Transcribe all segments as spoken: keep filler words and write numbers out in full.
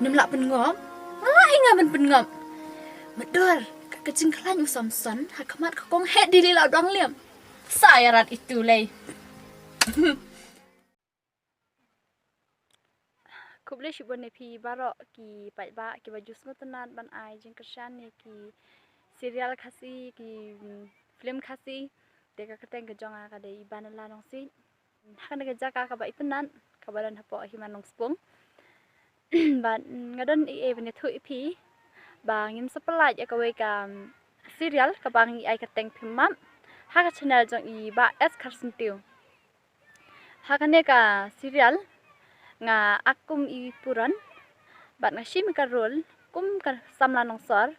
Em lah pyngop. Nga lah ïa nga ban pyngop. Madur, ka ka jingkhlaiñ u Samson ha khmat ka kong heh dili lah dang liam. Sa ïa rat itu lei. Khublei shibun ïa phi baroh ki paidbah kiba ju sngewtynnat ban ai jingkyrshan ïa ki serial Khasi, ki, mm, film Khasi. Te ka kyrteng ka jong nga ka dei i Banala Nongsiej. Ha kane ka jaka kaba itynnat kaba don hapoh Hima Nongspung. Bad, mm, nga don ei ei ban ïathuh ïa phi ba ngin sa pynlait ïa kawei ka, mm, serial kaba ngi ai kyrteng Phim Map ha ka channel jong i Bah S Kharsyntiew. Ha kane ka serial nga act kum i Puran bad nga shim ka role kum ka samla nongsor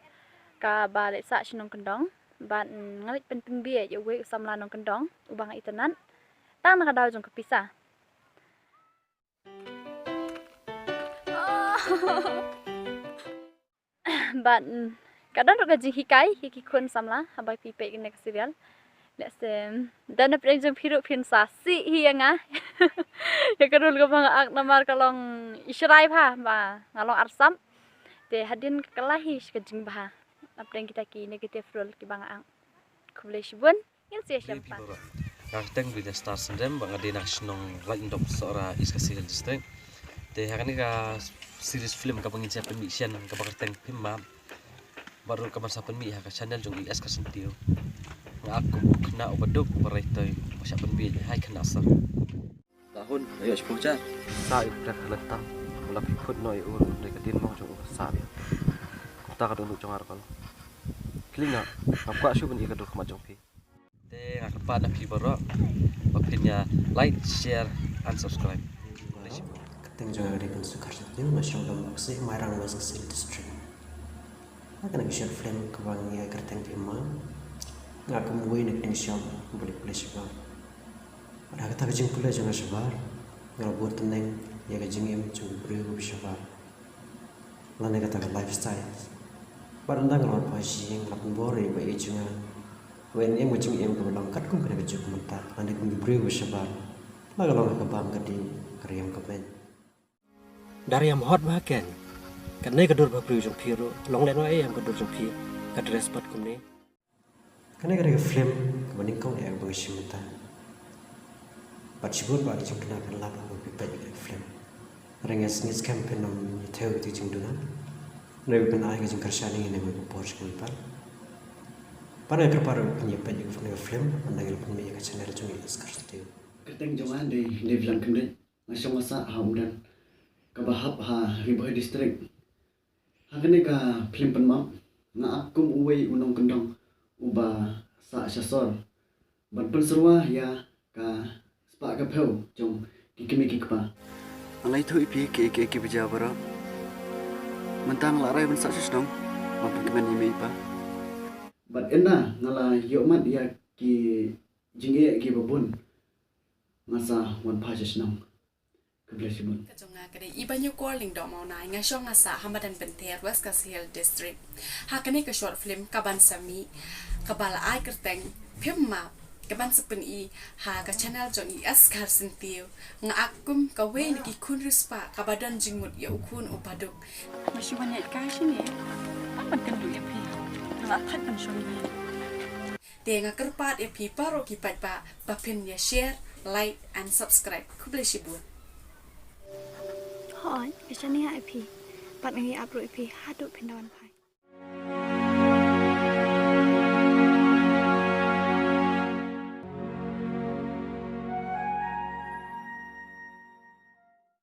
kaba leit sah shnong kyndong bad nga leit pynpynbiej ïa uwei u samla nongkyndong uba nga itynnat tang na ka daw jong ka pisa. Bad, mm, ka don ruh ka jinghikai ïa ki khun samla haba phi peit kane ka serial. Lehse, mm, don na pdeng jong phi ruh phin sa sih hi ïa nga ïa ka role kaba nga act namar ka long i shrai bha ba nga long arsap. Te hadien ka la hi sha ka jingbha na pdeng kita ki negative role kiba nga act. Khublei shibun. Ngin sa ïashem pat. Nga kyrteng Billy Star Syndem bad nga dei na ka shnong Raidndop Sohra, East Khasi Hills District. Te ha kane ka series film kaba ngin sa pynmih shen kaba kyrteng Phim Map bad ruh kaban sa pynmih ha ka channel jong i S Kharsyntiew. Nga act kum u khynnah uba duk uba rai toi uba shah pynbiej ha i khynnah sor. Tahun ayo shiphew jar. Sa i pyrkhat ha lyntam. Ba la phi phut noh ïa u ruh dei ka dien mong jong u sa ïa. Kumta ka dohnud jong nga ruh ka long. Khlieh nga, ngam kwah shuh ban ïa ka dur khmat jong phi. Te nga kyrpad na phi baroh ba phin ïa like, share and subscribe. Kyrteng jong nga ka dei Pynsuh Kharsyntiew, nga shong Dam Baksih, Mairang, West Khasi Hills District. Ha kane ka short film kaba ngi ai kyrteng Phim Map, nga kum uwei na ki nongshong uba leh pule shabar. Bad ha kata ka jingpule jong nga shabar, nga la bud tneng ïa ka jingim jong u briew uba shabar. Lane kata ka lifestyle. Bad ynda nga la wan phai sha ïing, nga la pynbor ïa i ba ïeit jong nga ba yn im ka jingim kaba long katkum kane ka juk mynta, lane kum ki briew ba shabar. La ka long ha ka bam ka dih, ka riam ka beiñ. Da riam hot bha ken. Kane ka dur bha briew jong phi ruh, long lehnoh ei em ka dur jong phi, ka dress pat kumne. Kane ka dei ka film kaba nyngkong eh kaba nga shim mynta. Bad shibun ba ka jingduna kan lap haba phi peit ïa ka film. Hynrei nga sngew skhem phin ym ïathew ïa ka jingduna. Hynrei phin ai ka jingkyrshan ïa ngi ha kawei ka por sha kawei pat. Bad nga kyrpad ruh ba phin ïa peit ïa kane ka film ynda ngi la pynmih ïa ka channel jong i S Kharsyntiew. Kyrteng jong nga dei Devlan Khyndit. Nga shong nga sah ha Umden kaba hap ha Ri Bhoi District. Ha kane ka film Phim Map nga act kum uwei u nongkyndong uba sah sha sor ban pynsyrwa ïa ka spah ka phew jong ki kmie ki kpa. Nga la ïathuh ïa phi kiei kiei kiba jia baroh. Mynta nga la rai ban sah sha shnong ban pynkmen ïa i mei i pa. Bad ynda nga la ïoh mad ïa ki jingeh kiba bun, nga sa wan phai sha shnong. Khublei shibun. Ka jong nga ka dei Ibanyukor Lyngdoh Mawnai, nga shong nga sah ha Madan Pynther, West Khasi Hills District. Ha kane ka short film kaban sa mih, kaba la ai kyrteng Phim Map, kaban sa pyni ha ka channel jong i S Kharsyntiew, nga act kum kawei na ki khun riewspah kaba don jingmut ïa u khun u baduk. Nga shu wan ïaid kai shane, ban kynduh ïa phi. Nga la thait ban shong ïa. Te nga kyrpad ïa phi baroh ki paidbah ba phin ïa share, like and subscribe. Khublei shibun. Hooid, nga shaniah ïa phi. Bad nga ïa ap ruh ïa phi haduh phin da wan phai.